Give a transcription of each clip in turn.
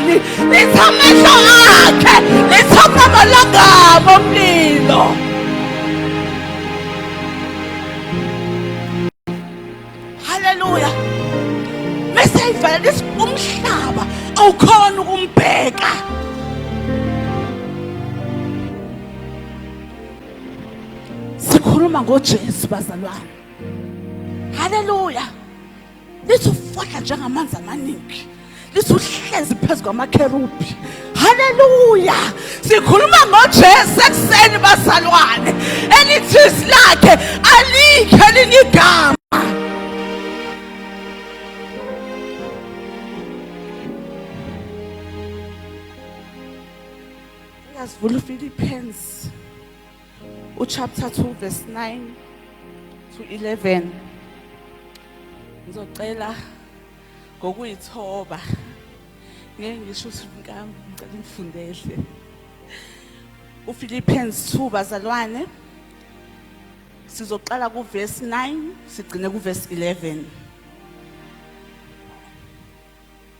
kanjani. Lithi amehlo akhe lithi amamalangabo omlilo. Haleluya. Mese ivalela umhlaba awukhona ukumbheka. Sikhuluma ngoJesu bazalwane. Haleluya. Lithi ufohla njengamanzi amaningi. Lithi uhlezi phezu kwamakherubhi. Haleluya. Sikhuluma ngoJesu ekuseni bazalwane. Elithi izwi lakhe alikho elinye igama. Sivula uPhilippians uchapter 2 verse 9 to 11. Ngizocela ngokuyithoba ngeke ngisho ukuthi mkami ngicela ngifundele uPhilippians 2 bazalwane sizoqala kuverse 9 sigcine kuverse 11.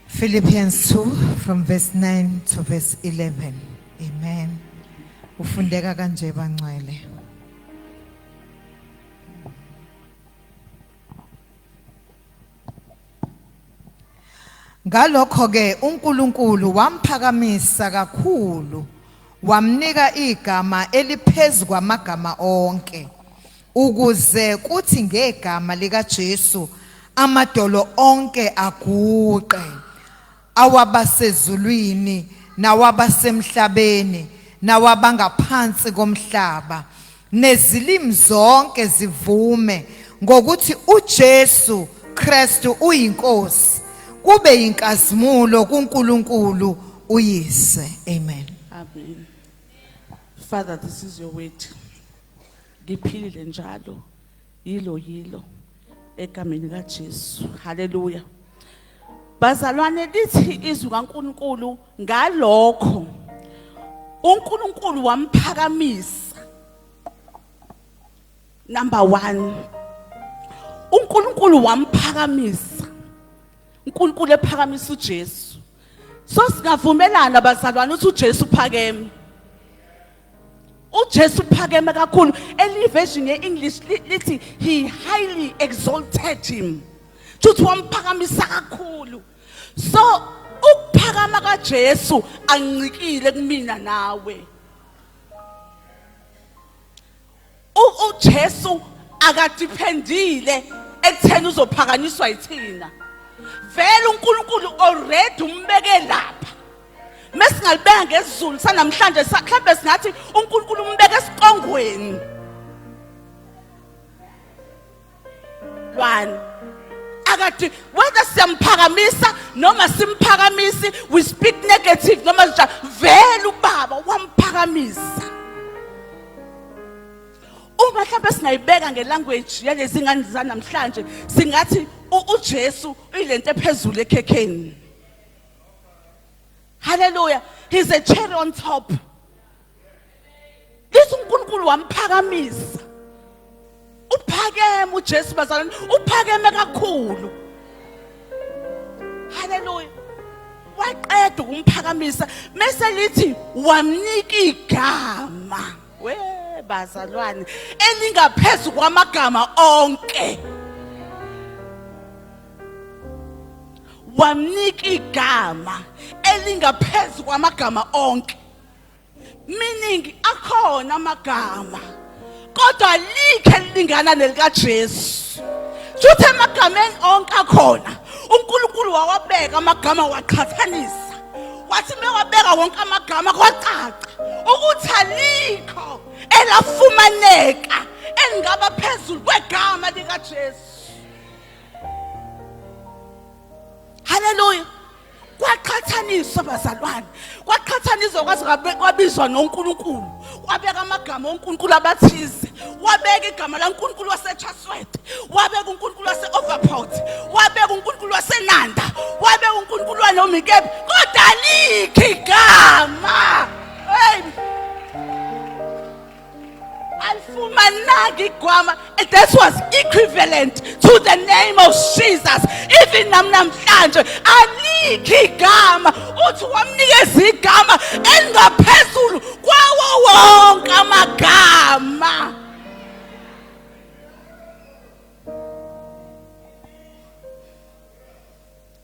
Philippians 2 from verse 9 to verse 11. Amen. Ufundeka kanje bangcwele. Ngalokho ke uNkulunkulu wamphakamisa kakhulu wamnika igama eliphezulu kwamagama onke ukuze kuthi ngegama likaJesu amadolo onke aguqe awabasezulwini nawabasemhlabeni nawabangaphansi komhlaba nezilimi zonke zivume ngokuthi uJesu Kristu uyiNkosi kube inkazimulo kuNkulunkulu uYise. Amen. Amen. Father, this is your word. Ngiphilile njalo yilo yilo egameni kaJesu. Haleluya. Bazalwane lithi izwi kaNkuluNkulu ngalokho uNkulunkulu wamphakamisa. Number 1 uNkulunkulu wamphakamisa. uNkulunkulu ephakamisa uJesu. So singavumelana bazalwane ukuthi uJesu uphakeme. uJesu uphakeme kakhulu. Elinye version ye-English lithi he highly exalted him. Futhi wamphakamisa kakhulu. So ukuphakama kaJesu angincikile kumina nawe. UJesu akadependile ekutheni uzophakanyiswa yithina. Vele uNkulunkulu already umbeke lapha. Mesingalibeka ngesiZulu sanamhlanje mhlawumbe singathi uNkulunkulu umbeke esiqongweni. Lwani akade whether siyamphakamisa noma simphakamisi, we speak negative noma njani, vele ubaba wamphakamisa. Uma mhlawumbe singayibeka ngelanguage yalezi ngane zanamhlanje singathi uJesu uyilento ephezulu ekhekheni. Hallelujah. He's a cherry on top. Lithi uNkulunkulu wamphakamisa. Uphakeme uJesu bazalwane, uphakeme kakhulu. Hallelujah. Waqeda ukumphakamisa mase lithi wamnika igama. We bazalwane elingaphezulu kwamagama onke. Wamnika igama elingaphezulu kwamagama onke. Meaning akhona amagama kodwa likhe lilingana nelikaJesu. Futhi emagameni onke akhona uNkulunkulu wawabeka amagama waqhathanisa. Wathi mewabeka wonke amagama kwacaca ukuthi alikho elafumaneka elingaba phezulu kwegama likaJesu. Haleluya. Kwaqhathaniswa bazalwane, kwaqhathaniswa kwaze kwabizwa noNkulunkulu, wabeka amagama oNkulunkulu abathize, wabeka igama laNkulunkulu waseChatsworth, wabeka uNkulunkulu wase-Overport, wabeka uNkulunkulu waseNanda, wabeka uNkulunkulu wanomikephi, kodwa alikho igama. Hey! Alifumananga igwama. That was equivalent to the name of Jesus. Even namhlanje alikho igama. Uthi Wathi wamnikeza igama elingaphezulu kwawo wonke amagama.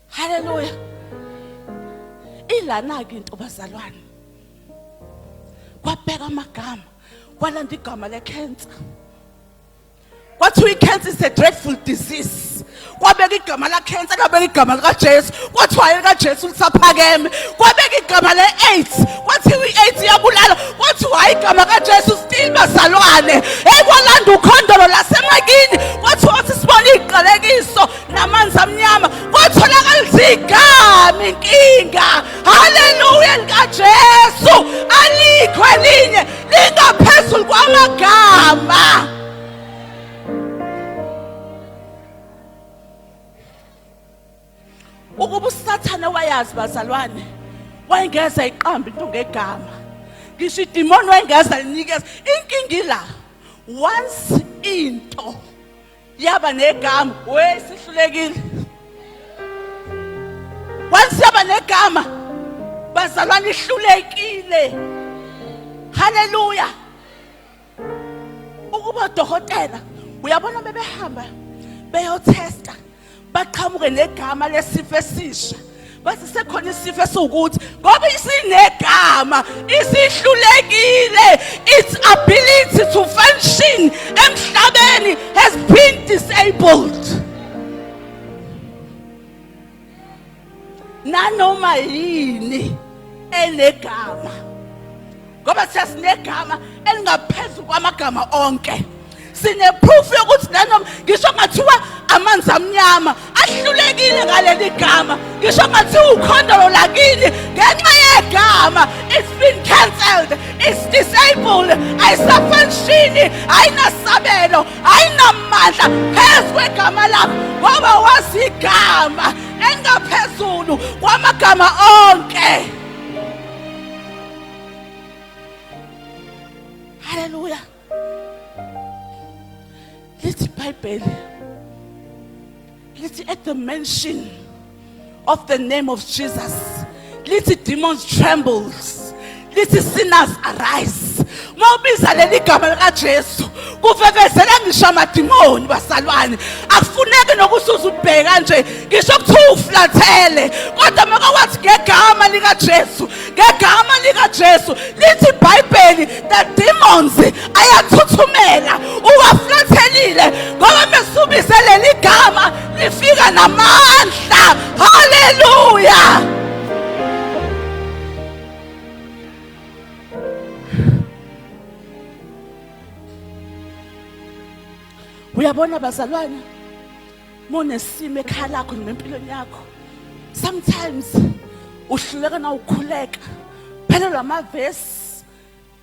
Haleluya. Ilana ke into bazalwane. Kwabheka amagama, kwalanda igama lecancer. Kwathiwa i-cancer is a dreadful disease. Kwabeka igama la-cancer, kwabeka igama likaJesu, kwathiwa elikaJesu lisaphakeme. Kwabeka igama le-AIDS, kwathiwa i-AIDS iyabulala, kwathiwa hayi igama kaJesu still bazalwane. Hey, kwalanda ukhondolo lasemakini, kwathiwa wathi sibone iziqalekiso namanzi amnyama, kwatholakala ukuthi igama inkinga. Haleluya likaJesu alikho elinye lingaphezulu kwamagama. Ukuba uSathane wayazi bazalwane, wayengeza iqamba into ngegama. Ngisho idimoni wayengeza linikeza. Inkinga ila, once into yaba negama, we sihlulekile. Once yaba negama bazalwane, ihlulekile. Haleluya. Ukuba dokotela, uyabona bebehamba beyotesta, baqhamuke negama lesifo esisha, bathi sekhona isifo esiwukuthi, ngoba isinegama isihlulekile. Its ability to function emhlabeni has been disabled. Nanoma yini enegama, ngoba siyasinegama elingaphezulu kwamagama onke, sineproof yokuthi nanoma ngisho ngathiwa amanzi amnyama ahlulekile ngaleli gama, ngisho ngathiwa ukhondolo lakini, ngenxa yegama it's been cancelled, it's disabled, ayisafunction, ayinasabelo, ayinamandla phezu kwegama lakho, ngoba wazi igama engaphezulu kwamagama onke. Haleluya. Lithi iBhayibheli, lithi at the mention of the name of Jesus, lithi demons trembles, lithi sinners arise. Mawubiza leli gama likaJesu, kuvevezela ngisho amadimoni bazalwane. Akufuneki nokuthi uzubheka nje, ngisho kuthiwa uflathele, kodwa makawathi ngegama likaJesu, ngegama likaJesu, lithi iBhayibheli the demons ayathuthumela. Uwaflathelile ngoba mesubize leli gama, lifika namandla. Haleluya. Uyabona bazalwane, monesimo ekhaya lakho noma empilweni yakho, sometimes uhluleka na ukhuleka, phelelwa amavesi,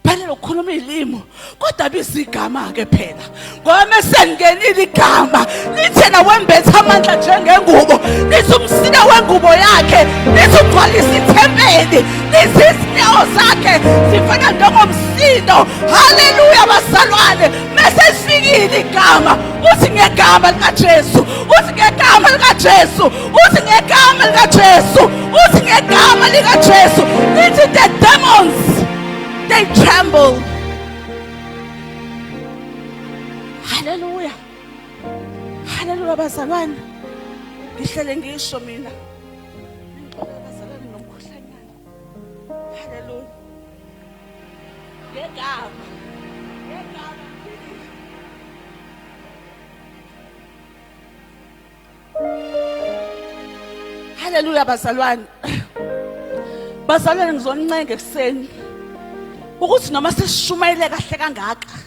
phelelwa ukukhuluma izilimo, kodwa biza igama ke phela, ngoba mesengenile igama, lithena wembethe amandla njengengubo, lithi umsila wengubo yakhe lithi ugcwalisa ithempeli, lithi izinyawo zakhe zifana njengomsindo. Haleluya bazalwane. Mese lifikile igama, uthi ngegama likaJesu, uthi ngegama likaJesu, uthi ngegama likaJesu, uthi ngegama likaJesu, lithi the demons they tremble. Haleluya, haleluya bazalwane. Ngihlele ngisho mina, ngixolela bazalwane nomkhuhlanyana. Haleluya. Ngegama, ngegama. Haleluya bazalwane. Bazalwane, ngizoncenga ekuseni ukuthi noma sesishumayele kahle kangaka,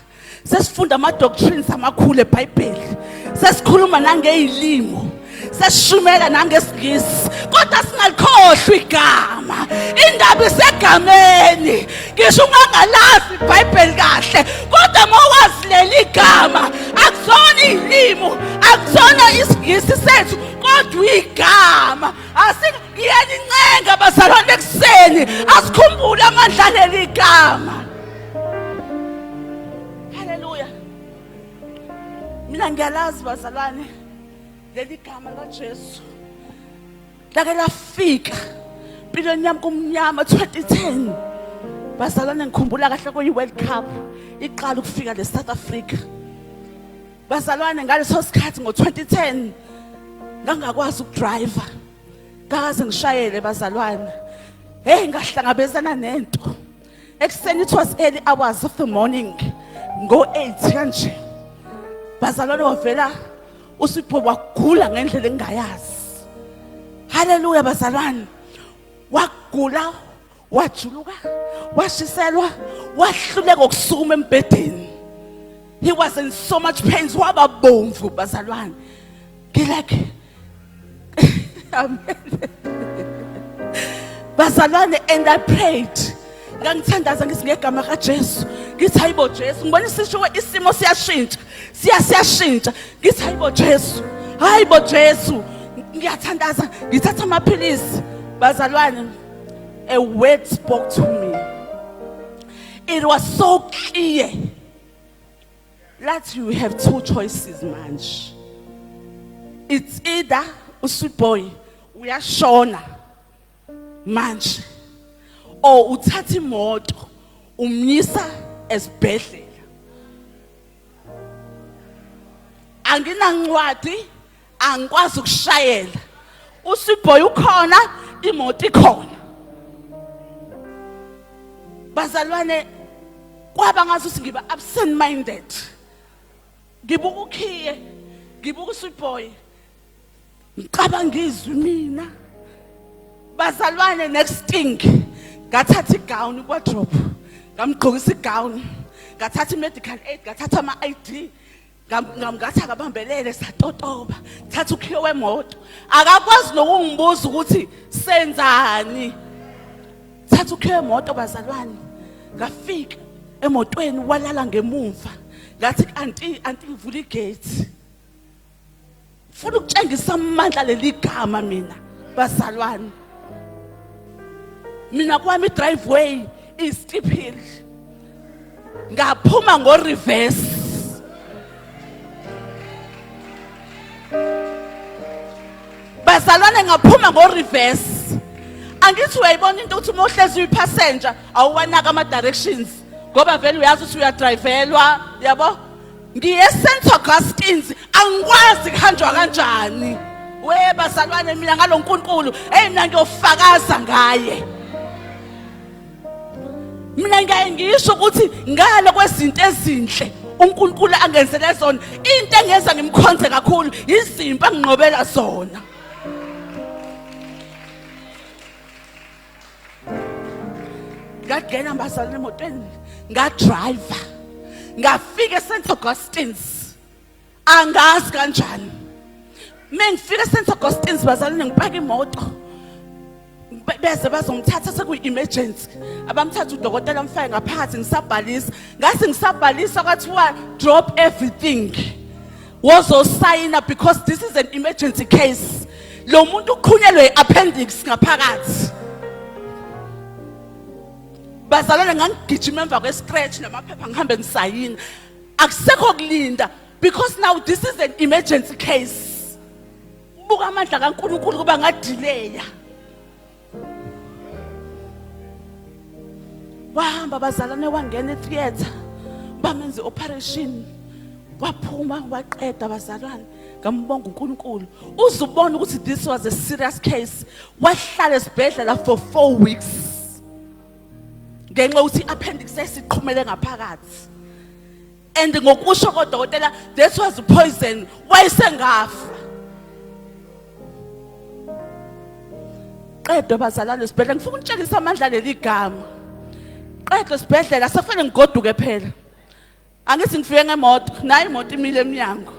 sesifunda ama doctrines amakhulu eBhayibheli, sesikhuluma nangezilimo, sesishumela nangesingisi, kodwa singalikhohlwa igama. Indaba isegameni. Ngisho ungangalazi iBhayibheli kahle, kodwa mawazi leli gama, akusona izilimo, akusona isingisi sethu, kodwa igama. Asiyanincenga bazalwane ekuseni, asikhumbule amandla leli gama. Haleluya. Mina ngiyalazi bazalwane leli gama kaJesu, lake lafika. Empilweni yami kumnyama 2010. Bazalwane ngikhumbula kahle kuyi World Cup iqala ukufika le South Africa. Bazalwane ngaleso sikhathi ngo-2010 ngangakwazi ukudriver. Ngakaze ngishayele bazalwane. Hey ngahlangabezana nento. Ekuseni it was early hours of the morning ngo-8 kanje. Bazalwane wavela uSipho wagula ngendlela engingayazi. Haleluya bazalwane. Wagula wajuluka washiselwa wahluleka ukusukuma embhedeni. He was in so much pain waba bomvu bazalwane. Ngilike Amen. Bazalwane and I prayed. Ngangithandaza ngithi ngegama kaJesu. Ngithi hayibo Jesu, ngibona isisho isimo siyashintsha. Siya siyashintsha. Ngithi hayibo Jesu. Hayibo Jesu. Ngiyathandaza, ngithatha amaphilisi. Bazalwane, a word spoke to me. It was so clear. Lathi you have two choices manje. It's either usweet boy uyashona manje or uthatha imoto umyisa esibhedlela. Anginancwadi angikwazi ukushayela. Usweet boy ukhona imoto ikhona. Bazalwane kwaba ngathi ngiba absent minded. Ngibuka ukhiye, ngibuka usweet boy. Ngicabanga izwi mina. Bazalwane next thing ngathatha igown wardrobe. Ngamgqokisa igown. Ngathatha i-medical aid, ngathatha ama-ID. Ngamngathi akabambelele satotoba. Thatha ukhiye wemoto. Akakwazi nokungibuza ukuthi senzani. Thatha ukhiye wemoto bazalwane. Ngafika emotweni walala ngemumva. Ngathi anti anti ngivula igate. Funa ukutshengisa amandla leli gama mina bazalwane. Mina kwami driveway is steep hill. Ngaphuma ngo reverse. Bazalwane ngaphuma ngo reverse. Angithi uyayibona into ukuthi uma uhlezi uyipassenger awuwanaka ama directions ngoba vele uyazi ukuthi uyadrivelwa yabo. Ngiye St Augustine's angikwazi kuhanjwa kanjani. We bazalwane mina ngaloNkulunkulu hey mina ngiyofakaza ngaye. Mina ngiyaye ngisho ukuthi ngale kwezinto ezinhle uNkulunkulu angenzele zona into engenza ngimkhonze kakhulu izimpi anginqobela zona. Ngagena bazalwane emotweni ngadriver ngafika eSt Augustine's angazi kanjani mengifika eSt Augustine's bazalwane ngipaka imoto beze bazongithatha sekuyi-emergency abamthatha udokotela amfake ngaphakathi ngisabhalisa ngathi ngisabhalisa kwathiwa drop everything wozosayina because this is an emergency case lo muntu uqhunyelwe i-appendix ngaphakathi bazalwane ngangigijima emva kwe-scratch namaphepha ngihambe ngisayina akusekho kulinda because now this is an emergency case buka amandla kaNkulunkulu kuba ngadileya wahamba bazalwane wangena etheater bamenza operation waphuma waqeda bazalwane ngambonga uNkulunkulu uzubona ukuthi this was a serious case wahlala esibhedlela for 4 weeks ngenxa yokuthi i-appendix yayisiqhumele ngaphakathi and ngokusho kodokotela that was poison wayesengafa qedwe bazalwane esibhedlela ngifuna ukutshengisa amandla leli gama qedwe esibhedlela sekufanele ngigoduke phela angithi ngifike ngemoto nayo imoto imile emnyango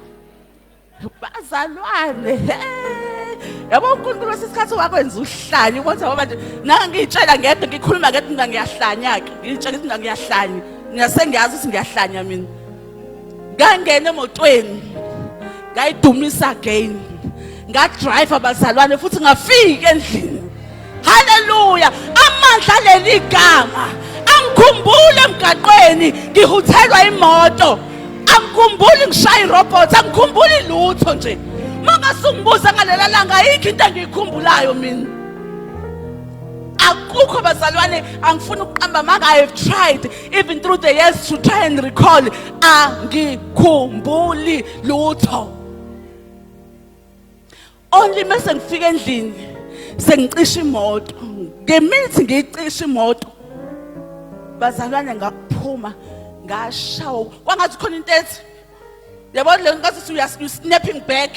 bazalwane yabo uNkulunkulu wesikhathi wakwenza uhlanya ubona ngoba nje nanga ngiyitshela ngedwa ngikhuluma ngedwa mina ngiyahlanya ke ngiyitshela ukuthi mina ngiyahlanya ngiyase ngiyazi ukuthi ngiyahlanya mina ngangena emotweni ngayidumisa again ngadrive abazalwane futhi ngafika endlini haleluya amandla leli gama angikhumbule emgaqweni ngihuthelwa imoto angikhumbuli ngishaya irobot angikhumbuli lutho nje mangasungibuza ngalela langa ayikho into engiyikhumbulayo mina. Akukho bazalwane, angifuni ukuqamba amanga. I have tried even through the years to try and recall, angikhumbuli lutho. Only mase ngifika endlini sengicisha imoto, ngeminute ngiyicisha imoto bazalwane, ngaphuma ngashawa kwangathi khona into ethi, yabona le nkathi you snapping back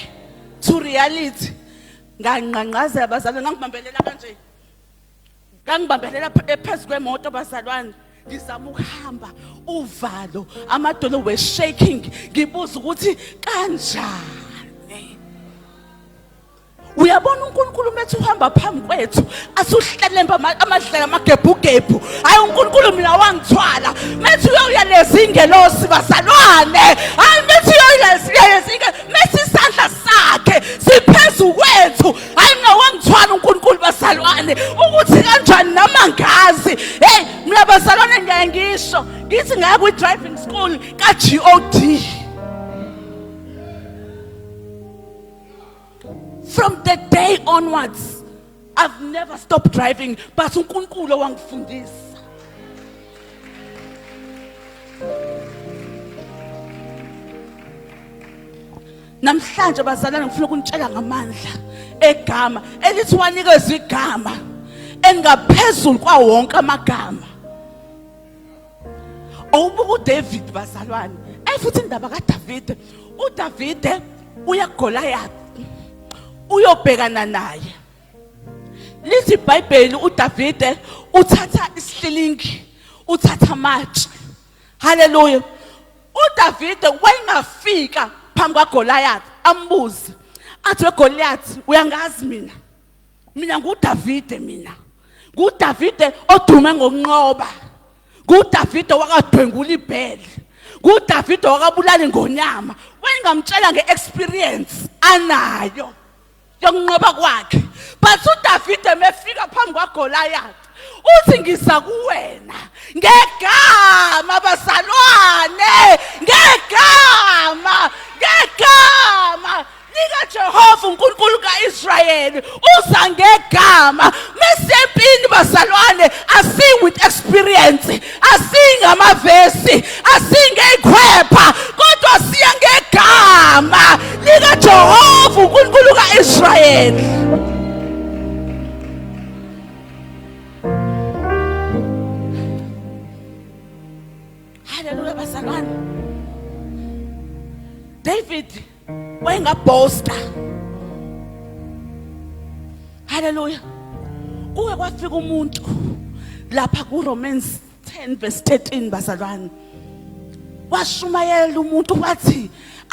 to reality. Nganqanqazela bazalwane, ngangibambelela kanje, ngangibambelela phezu kwemoto bazalwane, ngizama ukuhamba, uvalo, amadolo were shaking, ngibuza ukuthi kanjani. Uyabona uNkulunkulu methi uhamba phambi kwethu, asuhlelemba amadlela amagebhugebhu. Hayi, uNkulunkulu mina wangithwala. Methi uyoyaleza ingelosi bazalwane, hayi, methi uyoyaleza methi isandla sakhe siphezu kwethu. Hayi, mina wangithwala uNkulunkulu bazalwane, ukuthi kanjani noma ngazi. Hey, mina bazalwane, ngiyaye ngisho ngithi ngaya kwi-driving school ka-God. From the day onwards I've never stopped driving, but uNkulunkulu wangifundisa. Namhlanje bazalwane, ngifuna ukunitshela ngamandla egama elithi wanikezwa igama engaphezulu kwawo wonke amagama. Awubuka uDavid bazalwane, futhi indaba kaDavid, uDavid uya kuGoliath uyobhekana naye. Lithi iBhayibheli uDavide uthatha isihlilingi, uthatha amatshe. Haleluya. UDavide wayengafika phambi kwaGoliath ambuze athi, weGoliath, uyangazi mina? Mina nguDavide, mina nguDavide odume ngokunqoba, nguDavide wakadwengula ibhele, nguDavide wakabulala ingonyama. Wayengamtshela nge-experience anayo yokunqoba kwakhe. But uDavide mefika phambi kwaGoliath uthi, ngiza kuwena ngegama bazalwane, ngegama, ngegama likaJehova uNkulunkulu kaIsrayeli. Uza ngegama. Mesempini bazalwane, asi with experience, asingamavesi, asingeyikhwepha, kodwa siya ngegama likaJehova uNkulunkulu kaIsrayeli. Haleluya bazalwane. David wayengaboasta. Haleluya. Kuke kwafika umuntu lapha ku Romans 10 verse 13 bazalwane, washumayela umuntu wathi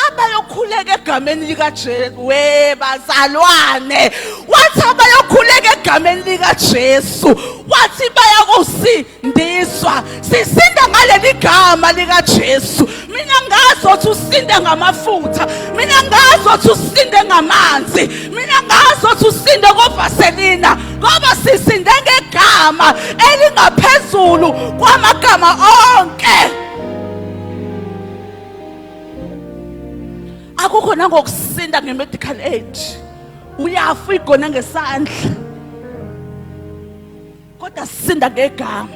abayokhuleka egameni likaJesu. We bazalwane, wathi abayokhuleka egameni likaJesu, wathi bayakusindiswa. Sisinda ngaleli gama likaJesu. Mina ngazi ukuthi usinde ngamafutha, mina ngazi ukuthi usinde ngamanzi, mina ngazi ukuthi usinde kovaselina, ngoba sisinde ngegama elingaphezulu kwamagama onke. Akukho nangokusinda nge-medical aid, uyafa uyigone ngesandla, kodwa sisinda ngegama.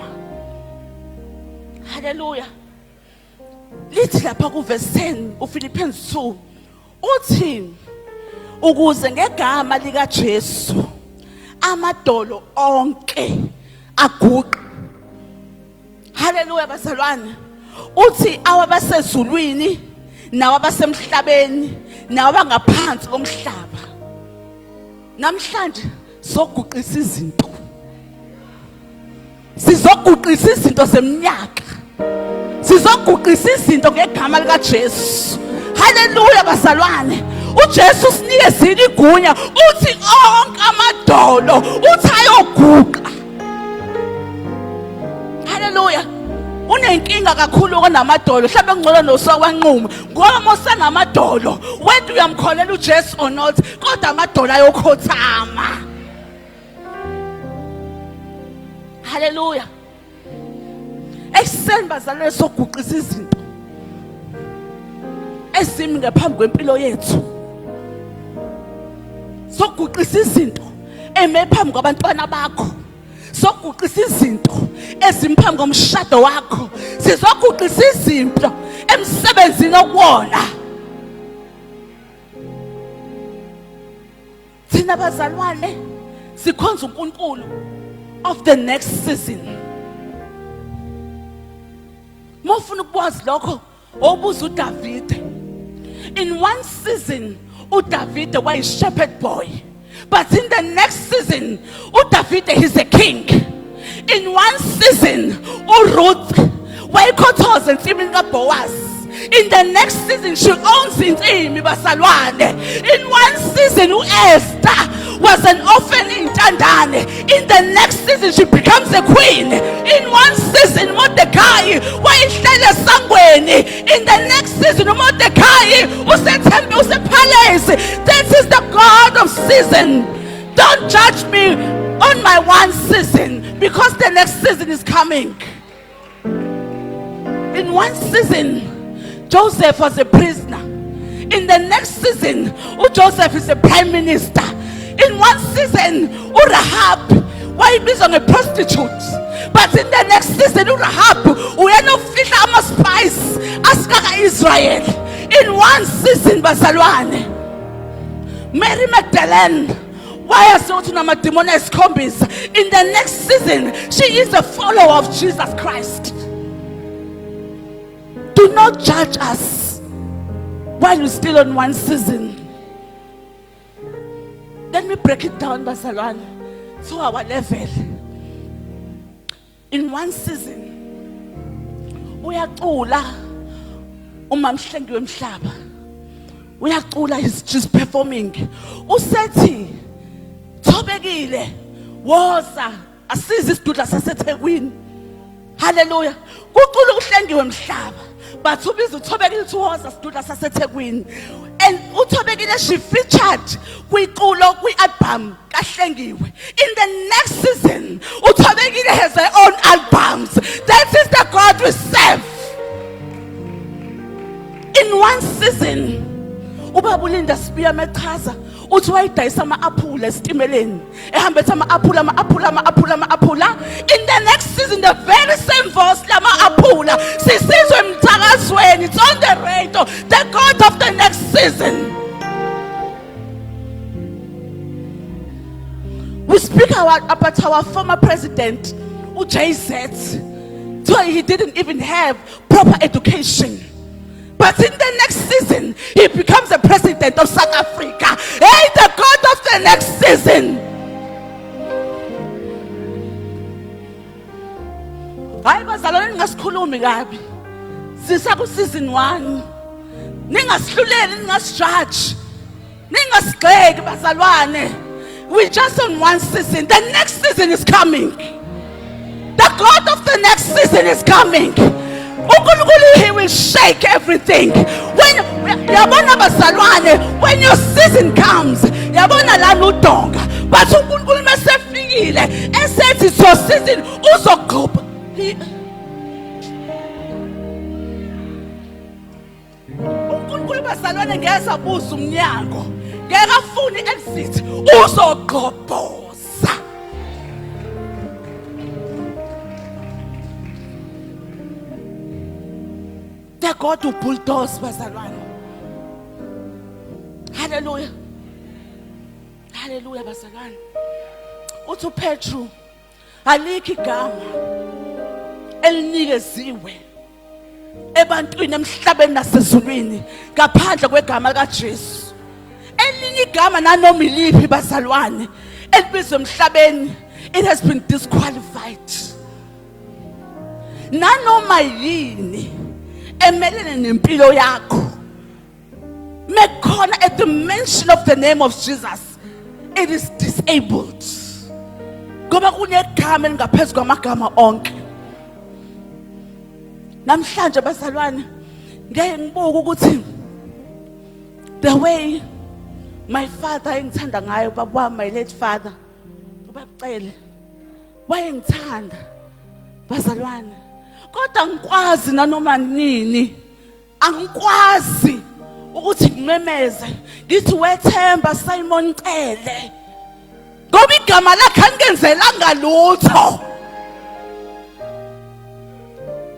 Haleluya. Lithi lapha kuverse 10 uPhilippians 2, uthi ukuze ngegama likaJesu amadolo onke aguqe. Haleluya bazalwane. Uthi awabasezulwini nawabasemhlabeni nawabangaphansi komhlaba. Namhlanje soguqisa izinto, sizoguqisa izinto zeminyaka, sizoguqisa izinto ngegama likaJesu. Haleluya bazalwane. UJesu usinikezile igunya, uthi onke amadolo uthi ayoguqa. Haleluya. Unenkinga kakhulu konamadolo, mhlawumbe kungcono nosakwanquma, ngoba mosanamadolo wena uyamkholela uJesu or not, kodwa amadolo ayokhothama. Haleluya. Ekuseni bazalwane, soguqisa izinto ezimi ngaphambi kwempilo yethu, soguqisa izinto eme phambi kwabantwana bakho. Soguqisa izinto ezimphambi komshado wakho. Sizoguqisa izinto emsebenzini okuwona. Thina bazalwane sikhonza uNkulunkulu of the next season. Mawufuna ukwazi lokho obuza uDavide. In one season uDavide wayi shepherd boy. But in the next season uDavide he's a king. In one season uRuth wayekhothoza ensimini kaBoaz. In the next season she owns insimi basalwane. In one season uEsther was an orphan intandane. In the next season she becomes a queen. In one season Mordecai wayehlele esangweni. In the next season uMordecai usethembe usepalace. This is the God of season. Don't judge me on my one season because the next season is coming. In one season, Joseph was a prisoner. In the next season, uJoseph is a prime minister. In one season, uRahab wayebizwa nge-prostitute. But in the next season, uRahab uyena ofihla ama-spies asika ka-Israel. In one season, bazalwane, Mary Magdalene wayazi ukuthi unamadimoni ayisikhombisa. In the next season, she is a follower of Jesus Christ. Do not judge us while we're still on one season. Let me break it down, bazalwane, to our level. In one season, uyacula umamhlengi wemhlaba. Uyacula, he's just performing. Usethi thobekile woza asize isidudla saseThekwini. Hallelujah. Kucula uhlengiwe mhlaba. But ubiza uthobekile uthi woza sidudla saseThekwini. And uthobekile she featured kwiculo kwi-album kaHlengiwe. In the next season uthobekile has her own albums. That is the God we serve. In one season ubaba uLinda Sibiya mechaza uthi wayidayisa ama-aphula esitimeleni ehamba ethi ama-aphula ama-aphula ama-aphula ama-aphula. In the next season the very same voice lama-aphula sisizwe emthakazweni. It's on the radio. The God of the next season. We speak about our former president uJZ. So he didn't even have proper education. But in the next season, he becomes the president of South Africa. Hey, the God of the next season. Hayi bazalwane ningasikhulumi kabi. Sisa ku season 1. Ningasihluleli, ningasijudge. Ningasigxeki bazalwane. We just on one season. The next season is coming. The God of the next season is coming. uNkulunkulu he will shake everything. When yabona bazalwane, when your season comes, yabona lana udonga. But uNkulunkulu mesefikile esethi it's your season uzogqoba. uNkulunkulu bazalwane ngeke abuze umnyango. Ngeke afune exit uzogqobhoza. The God who bulldoze bazalwane. Hallelujah. Hallelujah bazalwane. Uthi uPetru alikho igama elinikeziwe ebantwini emhlabeni nasezulwini ngaphandle kwegama likaJesu. Elinye igama nanoma iliphi bazalwane elibizwe emhlabeni, it has been disqualified. Nanoma yini emelene nempilo yakho mekukhona at the mention of the name of Jesus, it is disabled. Ngoba kunegama elingaphezu kwamagama onke. Namhlanje bazalwane ngeke ngibuke ukuthi the way my father engithanda ngayo, baba wami, my late father ubabcele wayengithanda bazalwane, kodwa ngikwazi nanoma nini angikwazi ukuthi ngimemeze ngithi wethemba Simon Cele. Ngoba igama lakhe alingenzelanga lutho.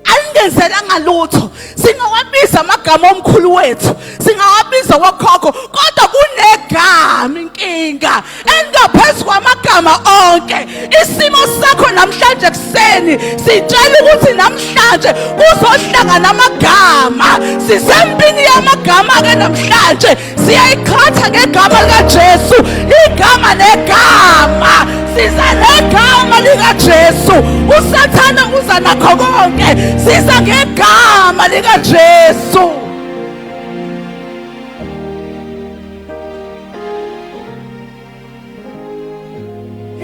Alingenzelanga lutho. Singawabiza amagama omkhulu wethu, singawabiza wokhokho, kodwa kunegama inkinga engaphezu kwamagama onke. Isimo sakho namhlanje kuseni sitshela ukuthi namhlanje kuzohlangana amagama. Sisempini yamagama ke namhlanje. Siyayiqhatha ngegama likaJesu, igama negama. Siza negama likaJesu. USathane uza nakho konke. Siza ngegama likaJesu.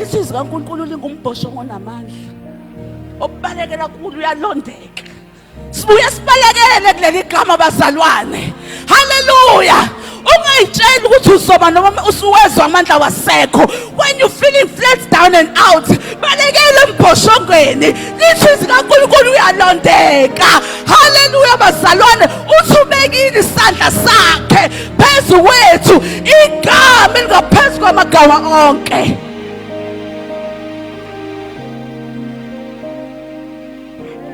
Izwi likaNkulunkulu lingumbhoshongo onamandla. Obalekela kulo uyalondeka. Sibuye sibalekele kuleli gama bazalwane. Hallelujah. Ungayitsheli ukuthi uzoba noma usuwezwa amandla wasekho. When you feeling flat down and out, balekele embhoshongweni. Lithi izwi kaNkulunkulu uyalondeka. Hallelujah bazalwane, uthi ubekile isandla sakhe phezu kwethu, igama elingaphezu kwamagama onke.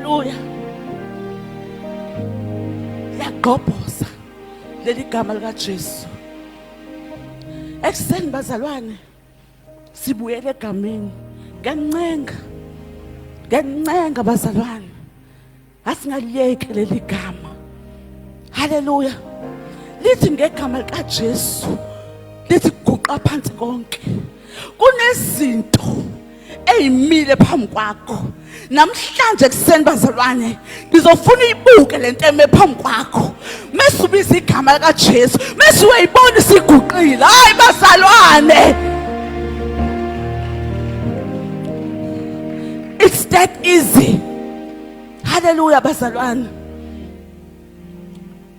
Haleluya. Liyagqobhoza leli gama likaJesu. Ekuseni bazalwane sibuyele egameni. Ngiyancenga. Ngiyancenga bazalwane. Asingaliyeki leli gama. Haleluya. Lithi ngegama likaJesu lithi guqa phansi konke. Kunezinto eyimile phambi kwakho namhlanje kuseni bazalwane ngizofuna uyibuke lento eme phambi kwakho mese ubiza igama likaJesu mese uyayibona isiguqile hayi bazalwane it's that easy haleluya bazalwane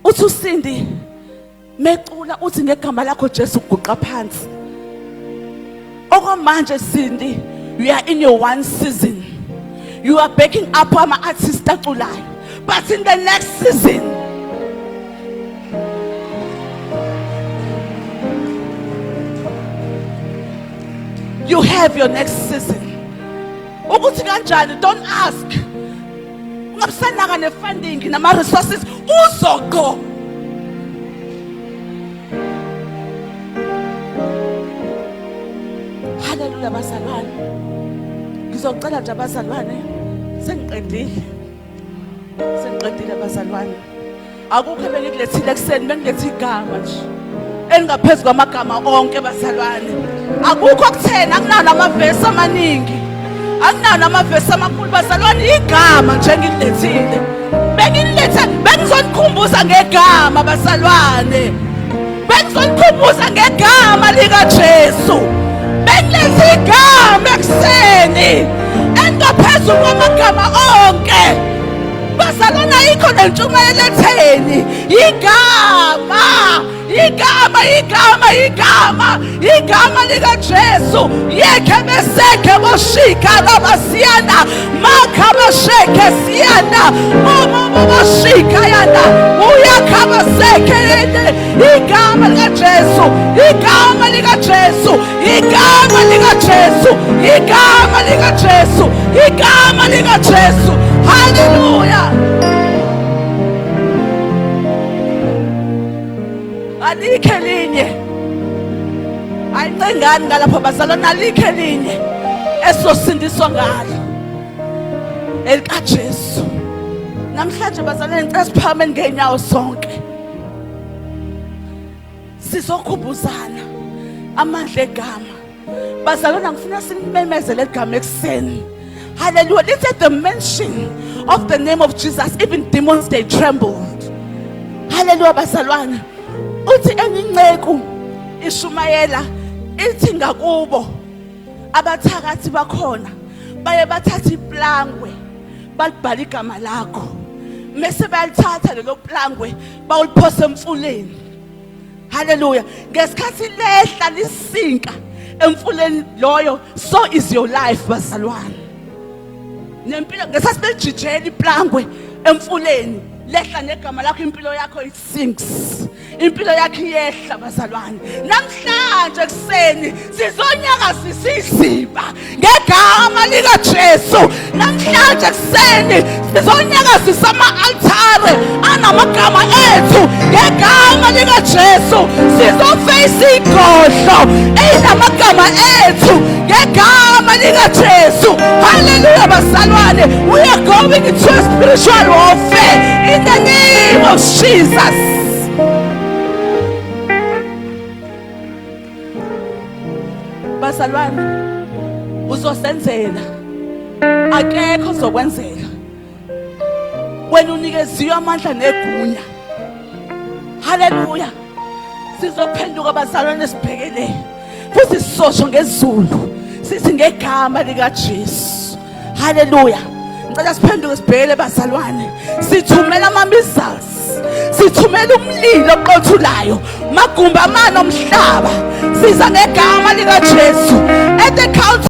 uthi usindi Mecula uthi ngegama lakho Jesu guqa phansi. Okwamanje Cindy, you are in your one season. You are backing up ama artists aculayo. But in the next season you have your next season. Ukuthi kanjani don't ask. Ungabusanaka ne-funding nama-resources uzoqo. Haleluya bazalwane. Ngizocela nje abazalwane sengiqedile. Sengiqedile bazalwane. Akukho ebengikulethile ekuseni bengilethe igama nje. Elingaphezu kwamagama onke bazalwane. Akukho kuthena akunawo namavesi amaningi. Akunawo namavesi amakhulu bazalwane igama nje engililethile. Bengilethe bengizonikhumbuza ngegama bazalwane. Bengizonikhumbuza ngegama likaJesu. Bengilethe igama ekuseni engaphezulu kwamagama onke. Bazalwane ayikho nentshumayelo etheni. Igama igama igama igama igama likaJesu yekhe besekhe boshika labasiyana makha basheke siyana momo boshika yana uyakha basekhe yene igama likaJesu igama likaJesu igama likaJesu igama likaJesu igama likaJesu haleluya alikho elinye ayincengani ngalapho bazalwane alikho elinye esizosindiswa ngalo elikaJesu namhlanje bazalwane ngicela siphakame ngeenyawo sonke sizokhumbuzana amandla egama bazalwane ngifuna simemezele igama ekuseni hallelujah let's at the mention of the name of Jesus even demons they trembled hallelujah bazalwane uthi enye inceku ishumayela ithi ngakubo abathakathi bakhona baye bathatha iplangwe balibhala igama lakho mese bayalithatha lelo plangwe bawuliphosa emfuleni haleluya ngesikhathi lehla lisinka emfuleni loyo so is your life bazalwane nempilo ngesikhathi belijijela iplangwe emfuleni lehla negama lakho impilo yakho it sinks. Impilo yakhe iyehla bazalwane. Namhlanje kuseni sizonyakazisa iziba ngegama likaJesu. Namhlanje kuseni sizonyakazisa ama-altare anamagama ethu ngegama likaJesu. Sizofeyisa igodlo eyinamagama ethu ngegama likaJesu. Haleluya bazalwane, we are going into a spiritual warfare in the name of Jesus. Bazalwane, uzosenzela, akekho ozokwenzela wena, unikeziwe amandla negunya. Haleluya. Sizophenduka bazalwane, sibhekele futhi sisosho ngezulu, sithi ngegama likaJesu. Haleluya. Ngicela siphenduke sibhekele bazalwane, sithumela ama-missiles, sithumela umlilo oqothulayo magumbi amane omhlaba. Siza ngegama likaJesu at the count